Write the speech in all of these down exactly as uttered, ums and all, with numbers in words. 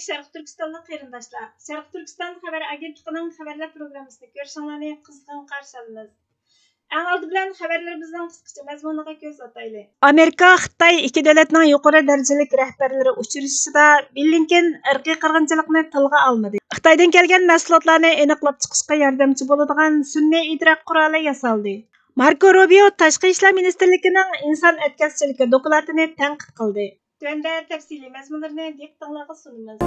شەرقىي تۈركىستانلىق قېرىنداشلار، شەرقىي تۈركىستان خەۋەر ئاگېنتلىقىنىڭ خەۋەرلەر پروگراممىسىنى كۆرۈشۈڭلارنى قىزغىن قارشى ئالىمىز. ئەڭ ئالدى بىلەن خەۋەرلىرىمىزنىڭ قىسقىچە مەزمۇنىغا كۆز ئاتايلى. ئامېرىكا، خىتاي ئىككى دۆلەتنىڭ يۇقىرى دەرىجىلىك رەھبەرلىرى ئۇچرىشىشىدا بلىنكېن ئىرقىي قىرغىنچىلىقنى تىلغا ئالمىدى. خىتايدىن كەلگەن مەھسۇلاتلارنى ئېنىقلاپ چىقىشقا ياردەمچى بولىدىغان سۈنئىي ئىدراك قورالى ياسالدى. ماركو روبىيو تاشقى ئىشلار مىنىستىرلىكىنىڭ ئىنسان ئەتكەسچىلىكى دوكلاتىنى تەنقىد قىلدى. تۆۋەندە تەپسىلىي مەزمۇنلىرىنى دىققىتىڭلارغا سۇنىمىز.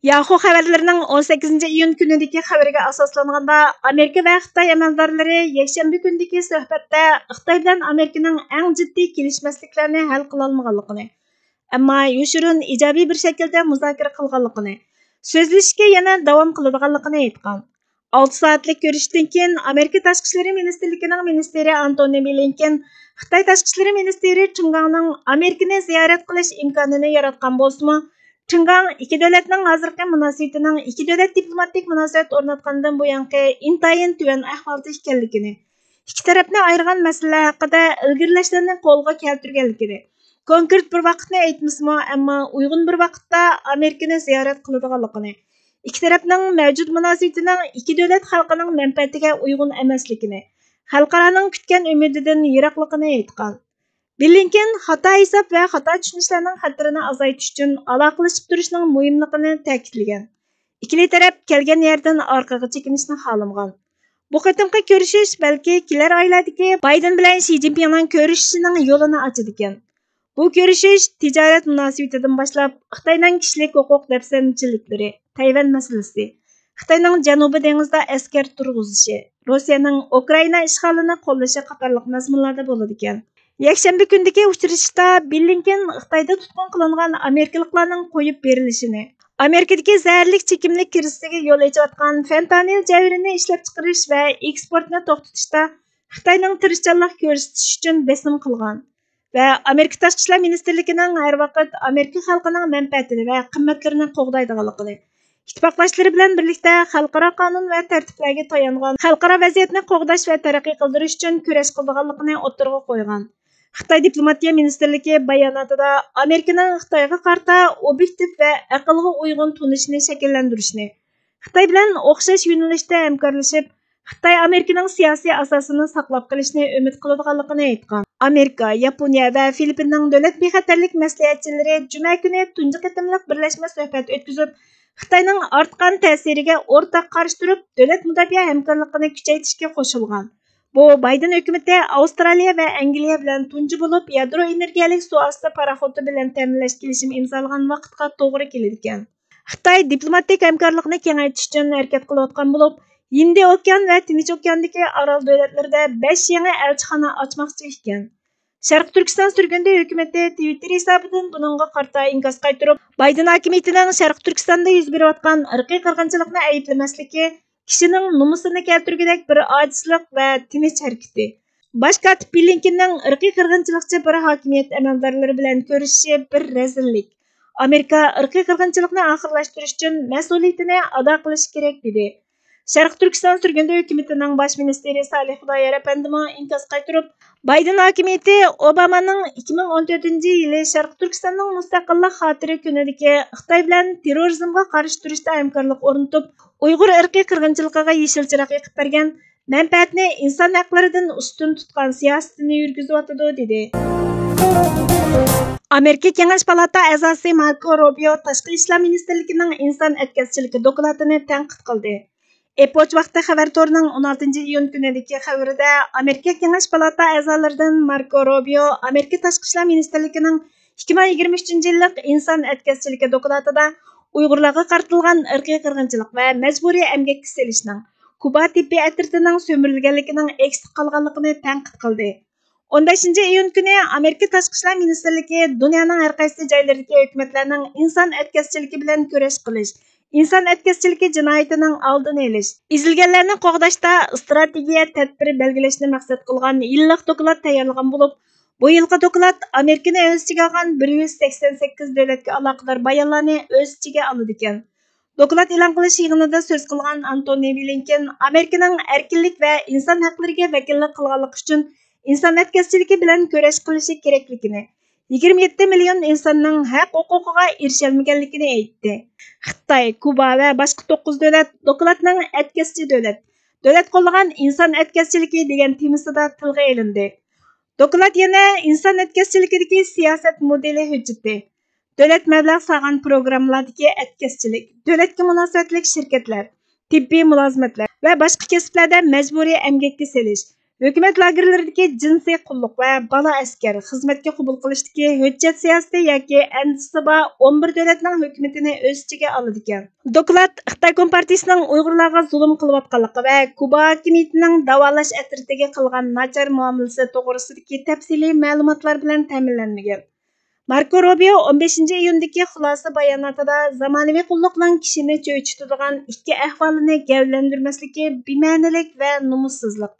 ياخۇ خەۋەرلىرىنىڭ ئون سەككىزىنچى ئىيۇن كۈنىدىكى خەۋىرىگە ئاساسلانغاندا، ئامېرىكا ۋە خىتاي ئەمەلدارلىرى يەكشەنبە كۈنىدىكى سۆھبەتتە خىتاي بىلەن ئامېرىكىنىڭ ئەڭ جىددىي كېلىشمەسلىكلەرنى ھەل قىلالمىغانلىقىنى، ئەمما يوشۇرۇن ئىجابىي بىر شەكىلدە مۇزاكىرە قىلغانلىقىنى، سۆزلىشىشكە يەنە داۋام قىلىدىغانلىقىنى ئېيتقان. ئالتە سائەتلىك كۆرۈشۈشتىن كېيىن، ئامېرىكا تاشقى ئىشلىرى مىنىستىرلىكىنىڭ مىنىستىرى ئانتونى بلىنكېن خىتاي تاشقى ئىشلىرى مىنىستىرى چېڭ گاڭنىڭ ئامېرىكىنى زىيارەت قىلىش ئىمكانىنى ياراتقان بولسىمۇ، چېڭ گاڭ ئىككى دۆلەتنىڭ ھازىرقى مۇناسىۋىتىنىڭ ئىككى دۆلەت دىپلوماتىك مۇناسىۋەت ئورناتقاندىن بۇيانقى ئىنتايىن تۆۋەن ئەھۋالدا ئىكەنلىكىنى، ئىككى تەرەپنى ئايرىغان مەسىلىلەر ھەققىدە ئىلگىرىلەشلەرنى قولغا كەلتۈرگەنلىكىنى، كونكرېت بىر ۋاقىتنى ئېيتمىسىمۇ، ئەمما ئۇيغۇن بىر ۋاقىتتا ئامېرىكىنى زىيارەت قىلىدىغانلىقىنى، ئىككى تەرەپنىڭ مەۋجۇت مۇناسىۋىتىنىڭ ئىككى دۆلەت خەلقىنىڭ مەنپەئەتىگە ئۇيغۇن ئەمەسلىكىنى، خەلقئارانىڭ كۈتكەن ئۈمىدىدىن يىراقلىقىنى ئېيتقان. بلىنكېن خاتا ھېساب ۋە خاتا چۈشىنىشلەرنىڭ خەتىرىنى ئازايتىش ئۈچۈن ئالاقىلىشىپ تۇرۇشنىڭ مۇھىملىقىنى تەكىتلىگەن. ئىككىلى تەرەپ كەلگەن يەردىن ئارقىغا چېكىنىشنى خالىمىغان. بۇ قېتىمقى كۆرۈشۈش بەلكى كېلەر ئايلاردىكى بايدېن بىلەن شى جىنپىڭنىڭ كۆرۈشۈشىنىڭ يولىنى ئاچىدىكەن. بۇ كۆرۈشۈش تىجارەت مۇناسىۋىتىدىن باشلاپ، خىتاينىڭ كىشىلىك ھوقۇق دەپسەندىچىلىكلىرى، تەيۋەن مەسىلىسى، خىتاينىڭ جەنۇبىي دېڭىزدا ئەسكەر تۇرغۇزۇشى، روسىيەنىڭ ئۇكرائىنا ئىشغالىنى قوللىشى قاتارلىق مەزمۇنلاردا بولىدىكەن. يەكشەنبە كۈنىدىكى ئۇچرىشىشتا بلىنكېن خىتايدا تۇتقۇن قىلىنغان ئامېرىكىلىقلارنىڭ قويۇپ بېرىلىشىنى، ئامېرىكىدىكى زەھەرلىك چېكىملىك كىرىزىسىگە يول ئېچىۋاتقان فېنتانىل جەۋھىرىنى ئىشلەپچىقىرىش ۋە ئېكسپورتنى توختىتىشتا خىتاينىڭ تىرىشچانلىق كۆرسىتىشى ئۈچۈن بېسىم قىلغان ۋە ئامېرىكا تاشقى ئىشلار مىنىستىرلىكىنىڭ ھەر ۋاقىت ئامېرىكا خەلقىنىڭ مەنپەئەتىنى ۋە قىممەتلىرىنى قوغدايدىغانلىقىنى، ئىتتىپاقداشلىرى بىلەن بىرلىكتە خەلقئارا قانۇن ۋە تەرتىپلەرگە تايانغان خەلقئارا ۋەزىيەتنى قوغداش ۋە تەرەققىي قىلدۇرۇش ئۈچۈن كۈرەش قىلىدىغانلىقىنى ئوتتۇرىغا قويغان. خىتاي دىپلوماتىيە مىنىستىرلىكى باياناتىدا ئامېرىكىنىڭ خىتايغا قارىتا ئوبيېكتىپ ۋە ئەقىلگە ئۇيغۇن تونۇشنى شەكىللەندۈرۈشنى، خىتاي بىلەن ئوخشاش يۆنىلىشتە ھەمكارلىشىپ، خىتاي ئامېرىكىنىڭ سىياسىي ئاساسىنى ساقلاپ قېلىشنى ئۈمىد قىلىدىغانلىقىنى ئېيتقان. ئامېرىكا، ياپونىيە ۋە فىلىپپىننىڭ دۆلەت بىخەتەرلىك مەسلىھەتچىلىرى جۈمە كۈنى تۇنجى قېتىملىق بىرلەشمە سۆھبەت ئۆتكۈزۈپ، خىتاينىڭ ئارتقان تەسىرىگە ئورتاق قارشى تۇرۇپ، دۆلەت مۇداپىئە ھەمكارلىقىنى كۈچەيتىشكە قوشۇلغان. بۇ بايدېن ھۆكۈمىتى ئاۋسترالىيە ۋە ئەنگلىيە بىلەن تۇنجى بولۇپ يادرو ئېنېرگىيەلىك سۇ ئاستى پاراخوتى بىلەن تەمىنلەش كېلىشىمى ئىمزالىغان ۋاقىتقا توغرا كېلىدىكەن. خىتاي دىپلوماتىك ھەمكارلىقنى كېڭەيتىش ئۈچۈن ھەرىكەت قىلىۋاتقان بولۇپ، ھىندى ئوكيان ۋە تىنچ ئوكياندىكى ئارال دۆلەتلىرىدە بەش يېڭى ئەلچىخانا ئاچماقچى ئىكەن. شەرقىي تۈركىستان سۈرگۈندە ھۆكۈمىتى تىۋىتتېر ھېسابىدىن بۇنىڭغا قارىتا ئىنكاس قايتۇرۇپ، بايدېن ھاكىمىيىتىنىڭ شەرقىي تۈركىستاندا يۈز بېرىۋاتقان ئىرقىي قىرغىنچىلىقنى ئەيىبلىمەسلىكى كىشىنىڭ نومۇسىنى كەلتۈرگۈدەك بىر ئاجىزلىق ۋە تىنچ ھەرىكىتى. باش كاتىپ بلىنكېننىڭ ئىرقىي قىرغىنچىلىقچى بىر ھاكىمىيەت ئەمەلدارلىرى بىلەن كۆرۈشۈشى بىر رەزىللىك. ئامېرىكا ئىرقىي قىرغىنچىلىقنى ئاخىرلاشتۇرۇش ئۈچۈن مەسئۇلىيىتىنى ئادا قىلىشى كېرەك، دېدى. شەرقىي تۈركىستان سۈرگۈندە ھۆكۈمىتىنىڭ باش مىنىستىرى سالىھ خۇدايار ئەپەندىمۇ ئىنكاس قايتۇرۇپ، بايدېن ھاكىمىيىتى ئوبامانىڭ ئىككى مىڭ ئون تۆتىنچى يىلى شەرقىي تۈركىستاننىڭ مۇستەقىللىق خاتىرە كۈنىدىكى خىتاي بىلەن تېررورىزمغا قارشى تۇرۇشتا ھەمكارلىق ئورنىتىپ، ئۇيغۇر ئىرقىي قىرغىنچىلىقىغا يېشىل چىراغ يېقىپ بەرگەن، مەنپەئەتنى ئىنسان ھەقلىرىدىن ئۈستۈن تۇتقان سىياسىتىنى يۈرگۈزۈۋاتىدۇ، دېدى. ئامېرىكا كېڭەش پالاتا ئەزاسى ماركو روبىيو تاشقى ئىشلار مىنىستىرلىكىنىڭ ئىنسان ئەتكەسچىلىكى دوكلاتىنى تەنقىد قىلدى. ئېپوچ ۋاقتى خەۋەر تورىنىڭ ئون ئالتىنچى ئىيۇن كۈنىدىكى خەۋىرىدە ئامېرىكا كېڭەش پالاتا ئەزالىرىدىن ماركو روبىيو ئامېرىكا تاشقى ئىشلار مىنىستىرلىكىنىڭ ئىككى مىڭ يىگىرمە ئۈچىنچى يىللىق ئىنسان ئەتكەسچىلىكى دوكلاتىدا ئۇيغۇرلارغا قارىتىلغان ئىرقىي قىرغىنچىلىق ۋە مەجبۇرىي ئەمگەككە سېلىشنىڭ، كۇبا تېببىي ئەترىتىنىڭ سۆمۈرۈلگەنلىكىنىڭ ئەكس قالغانلىقىنى تەنقىد قىلدى. ئون بەشىنچى ئىيۇن كۈنى ئامېرىكا تاشقى ئىشلار مىنىستىرلىكى دۇنيانىڭ ھەر قايسى جايلىرىدىكى ھۆكۈمەتلەرنىڭ ئىنسان ئەتكەسچىلىكى بىلەن كۈرەش قىلىش، ئىنسان ئەتكەسچىلىكى جىنايىتىنىڭ ئالدىنى ئېلىش، ئېزىلگەنلەرنى قوغداشتا ئىستراتېگىيە تەدبىر بەلگىلەشنى مەقسەت قىلغان يىللىق دوكلات تەييارلىغان بولۇپ، بۇ يىلقى دوكلات ئامېرىكىنى ئۆز ئىچىگە ئالغان بىر يۈز سەكسەن سەككىز دۆلەتكە ئالاقىدار بايانلارنى ئۆز ئىچىگە ئالىدىكەن. دوكلات ئېلان قىلىش يىغىنىدا سۆز قىلغان ئانتونى بلىنكېن ئامېرىكىنىڭ ئەركىنلىك ۋە ئىنسان ھەقلىرىگە ۋەكىللىك قىلغانلىقى ئۈچۈن ئىنسان ئەتكەسچىلىكى بىلەن كۈرەش قىلىشى كېرەكلىكىنى، يىگىرمە يەتتە مىليون ئىنساننىڭ ھەق ھوقۇقىغا ئېرىشەلمىگەنلىكىنى ئېيتتى. خىتاي، كۇبا ۋە باشقا توققۇز دۆلەت دوكلاتنىڭ ئەتكەسچى دۆلەت، دۆلەت قوللىغان ئىنسان ئەتكەسچىلىكى دېگەن تېمىسىدا تىلغا ئېلىندى. دوكلات يەنە ئىنسان ئەتكەسچىلىكىدىكى سىياسەت مودېلى ھۆججىتى، دۆلەت مەبلەغ سالغان پروگراممىلاردىكى ئەتكەسچىلىك، دۆلەتكە مۇناسىۋەتلىك شىركەتلەر، تېببىي مۇلازىمەتلەر ۋە باشقا كەسىپلەردە مەجبۇرىي ئەمگەككە سېلىش، ھۆكۈمەت لاگېرلىرىدىكى جىنسىي قۇللۇق ۋە بالا ئەسكەر خىزمەتكە قوبۇل قىلىشتىكى ھۆججەت سىياسىتى ياكى ئەندىزىسى بار ئون بىر دۆلەتنىڭ ھۆكۈمىتىنى ئۆز ئىچىگە ئالىدىكەن. دوكلات خىتاي كومپارتىيىسىنىڭ ئۇيغۇرلارغا زۇلۇم قىلىۋاتقانلىقى ۋە كۇبا ھاكىمىيىتىنىڭ داۋالاش ئەترىتىگە قىلغان ناچار مۇئامىلىسى توغرىسىدىكى تەپسىلىي مەلۇماتلار بىلەن تەمىنلەنمىگەن. ماركو روبىيو ئون بەشىنچى ئىيۇندىكى خۇلاسە باياناتىدا زامانىۋى قۇللۇقنىڭ كىشىنى چۆچۈتىدىغان ئىككى ئەھۋالىنى گەۋدىلەندۈرمەسلىكى بىمەنىلىك ۋە نومۇسسىزلىق،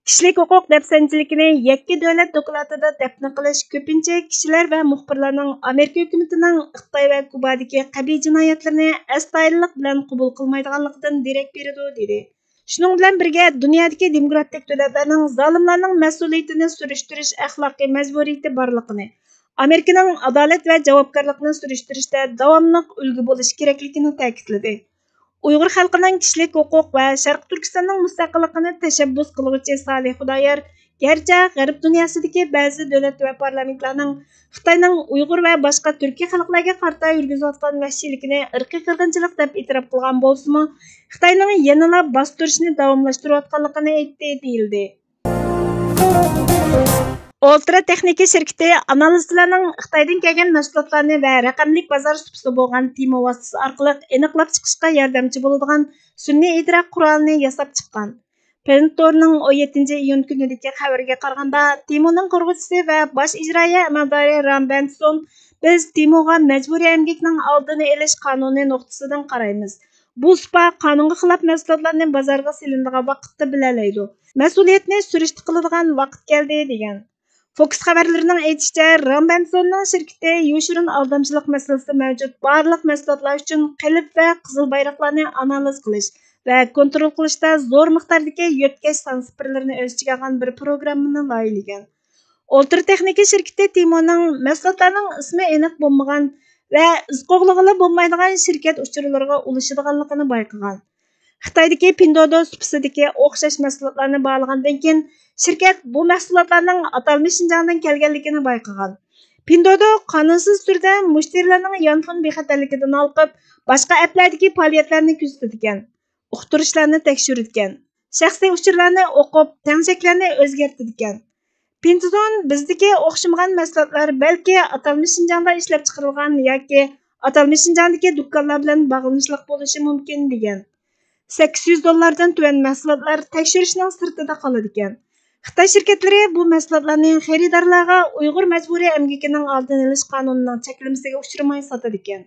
كىشىلىك ھوقۇق دەپسەندىچىلىكىنى يەككە دۆلەت دوكلاتىدا دەپنە قىلىش كۆپىنچە كىشىلەر ۋە مۇخبىرلارنىڭ ئامېرىكا ھۆكۈمىتىنىڭ خىتاي ۋە كۇبادىكى قەبىھ جىنايەتلىرىنى ئەستايىدىللىق بىلەن قوبۇل قىلمايدىغانلىقىدىن دېرەك بېرىدۇ، دېدى. شۇنىڭ بىلەن بىرگە، دۇنيادىكى دېموكراتىك دۆلەتلەرنىڭ زالىملارنىڭ مەسئۇلىيىتىنى سۈرۈشتۈرۈش ئەخلاقىي مەجبۇرىيىتى بارلىقىنى، ئامېرىكىنىڭ ئادالەت ۋە جاۋابكارلىقنى سۈرۈشتۈرۈشتە داۋاملىق ئۈلگە بولۇش كېرەكلىكىنى تەكىتلىدى. ئۇيغۇر خەلقىنىڭ كىشىلىك ھوقۇق ۋە شەرقىي تۈركىستاننىڭ مۇستەقىللىقىنى تەشەببۇس قىلغۇچى سالىھ خۇدايار، گەرچە غەرب دۇنياسىدىكى بەزى دۆلەت ۋە پارلامېنتلارنىڭ خىتاينىڭ ئۇيغۇر ۋە باشقا تۈركىي خەلقلەرگە قارىتا يۈرگۈزۈۋاتقان ۋەھشىيلىكىنى ئىرقىي قىرغىنچىلىق دەپ ئېتىراپ قىلغان بولسىمۇ، خىتاينىڭ يەنىلا باستۇرۇشنى داۋاملاشتۇرۇۋاتقانلىقىنى ئېيتتى، دېيىلدى. ئولترا تېخنىكا شىركىتى ئانالىزچىلارنىڭ خىتايدىن كەلگەن مەھسۇلاتلارنى ۋە رەقەملىك بازار سۇپىسى بولغان تېمو ۋاسىتىسى ئارقىلىق ئېنىقلاپ چىقىشقا ياردەمچى بولىدىغان سۈنئىي ئىدراك قورالىنى ياساپ چىققان. پلانېت تورنىڭ ئون يەتتىنچى ئىيۇن كۈنىدىكى خەۋىرىگە قارىغاندا، تېمونىڭ قۇرغۇچىسى ۋە باش ئىجرائىيە ئەمەلدارى رام بەنسون، بىز تېموغا مەجبۇرىي ئەمگەكنىڭ ئالدىنى ئېلىش قانۇنى نۇقتىسىدىن قارايمىز. بۇ سۇپا قانۇنغا خىلاپ مەھسۇلاتلارنى بازارغا سېلىنىدىغان ۋاقىتتا بىلەلەيدۇ. مەسئۇلىيەتنى سۈرۈشتە قىلىدىغان ۋاقىت كەلدى، دېگەن. فوكس خەۋەرلىرىنىڭ ئېيتىشىچە، رام بەنسوننىڭ شىركىتى يوشۇرۇن ئالدامچىلىق مەسىلىسى مەۋجۇت بارلىق مەھسۇلاتلار ئۈچۈن قېلىپ ۋە قىزىل بايراقلارنى ئانالىز قىلىش ۋە كونترول قىلىشتا زور مىقداردىكى يۆتكەش سان سىپىرلىرىنى ئۆز ئىچىگە ئالغان بىر پروگراممىنى لايىھىلىگەن. ئولترا تېخنىكا شىركىتى تېمونىڭ مەھسۇلاتلارنىڭ ئىسمى ئېنىق بولمىغان ۋە ئىز قوغلىغىلى بولمايدىغان شىركەت ئۇچۇرلىرىغا ئۇلىشىدىغانلىقىنى بايقىغان. خىتايدىكى پىندودو سۇپىسىدىكى ئوخشاش مەھسۇلاتلارنى باھالىغاندىن كېيىن، شىركەت بۇ مەھسۇلاتلارنىڭ ئاتالمىش شىنجاڭدىن كەلگەنلىكىنى بايقىغان. پىندودو قانۇنسىز تۈردە مۇشتەرىلەرنىڭ يانفون بىخەتەرلىكىدىن ھالقىپ، باشقا ئەپلەردىكى پائالىيەتلەرنى كۆزىتىدىكەن، ئۇقتۇرۇشلارنى تەكشۈرىدىكەن، شەخسىي ئۇچۇرلارنى ئوقۇپ، تەڭشەكلەرنى ئۆزگەرتىدىكەن. پىنتزون بىزدىكى ئوخشىمىغان مەھسۇلاتلار بەلكى ئاتالمىش شىنجاڭدا ئىشلەپچىقىرىلغان ياكى ئاتالمىش شىنجاڭدىكى دۇكانلار بىلەن باغلىنىشلىق بولۇشى مۇمكىن، دېگەن. سەككىز يۈز دوللاردىن تۆۋەن مەھسۇلاتلار تەكشۈرۈشنىڭ سىرتىدا قالىدىكەن. خىتاي شىركەتلىرى بۇ مەھسۇلاتلارنى خېرىدارلارغا ئۇيغۇر مەجبۇرىي ئەمگىكىنىڭ ئالدىنى ئېلىش قانۇنىنىڭ چەكلىمىسىگە ئۇچرىماي ساتىدىكەن.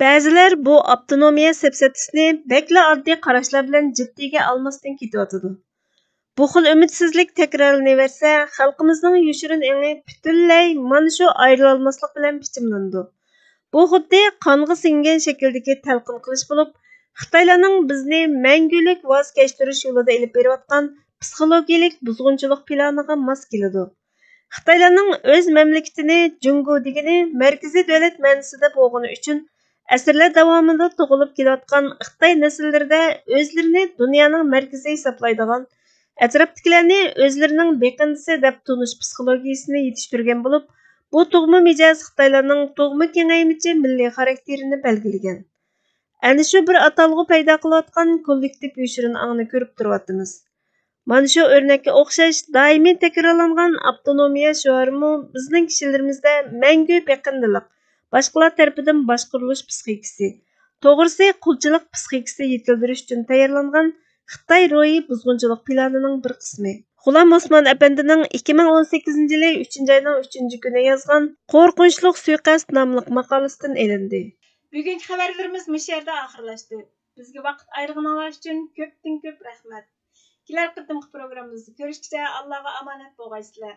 بەزىلەر بۇ ئاپتونومىيە سەپسەتىسىنى بەكلا ئاددىي قاراشلار بىلەن جىددىيگە ئالماستىن كېتىۋاتىدۇ. بۇ خىل ئۈمىدسىزلىك تەكرارلىنىۋەرسە، خەلقىمىزنىڭ يوشۇرۇن ئېڭى پۈتۈنلەي مانا شۇ ئايرىلالماسلىق بىلەن پىچىملىنىدۇ. بۇ خۇددى قانغا سىڭگەن شەكىلدىكى تەلقىن قىلىش بولۇپ، خىتايلارنىڭ بىزنى مەڭگۈلۈك ۋاز كەچتۈرۈش يولىدا ئېلىپ بېرىۋاتقان پسىخولوگىيەلىك بۇزغۇنچىلىق پىلانىغا ماس كېلىدۇ. خىتايلارنىڭ ئۆز مەملىكىتىنى جۇڭگو دېگىنى مەركىزىي دۆلەت مەنىسىدە بولغىنى ئۈچۈن، ئەسىرلەر داۋامىدا تۇغۇلۇپ كېلىۋاتقان خىتاي نەسىللىرىدە ئۆزلىرىنى دۇنيانىڭ مەركىزى ھېسابلايدىغان، ئەتراپتىكىلەرنى ئۆزلىرىنىڭ بېقىندىسى دەپ تونۇش پسىخولوگىيىسىنى يېتىشتۈرگەن بولۇپ، بۇ تۇغما مىجەز خىتايلارنىڭ تۇغما كېڭەيمىچى مىللىي خاراكتېرىنى بەلگىلىگەن. ئەنە شۇ بىر ئاتالغۇ پەيدا قىلىۋاتقان كوللېكتىپ يوشۇرۇن ئاڭنى كۆرۈپ تۇرۇۋاتىمىز. مانا شۇ ئۆرنەككە ئوخشاش دائىمىي تەكرارلانغان ئاپتونومىيە شوئارىمۇ بىزنىڭ كىشىلىرىمىزدە مەڭگۈ بېقىندىلىق، باشقىلار تەرىپىدىن باشقۇرۇلۇش پىسخىكىسى، توغرىسى، قۇلچىلىق پىسخىكىسى يېتىلدۈرۈش ئۈچۈن تەييارلانغان خىتاي روھىي بۇزغۇنچىلىق پىلانىنىڭ بىر قىسمى. غۇلام ئوسمان ئەپەندىنىڭ ئىككى مىڭ ئون سەككىزىنچى يىلى ئۈچىنچى ئاينىڭ ئۈچىنچى كۈنى يازغان قورقۇنچلۇق سۇيىقەست ناملىق ماقالىسىدىن ئېلىندى. بۈگۈنكى خەۋەرلىرىمىز مۇشۇ يەردە ئاخىرلاشتى. بىزگە ۋاقىت ئايرىغىنىڭلار ئۈچۈن كۆپتىن كۆپ رەھمەت. كېلەر قېتىمقى پروگراممىمىزدا كۆرۈشكىچە ئاللاغا ئامانەت بولغايسىلەر.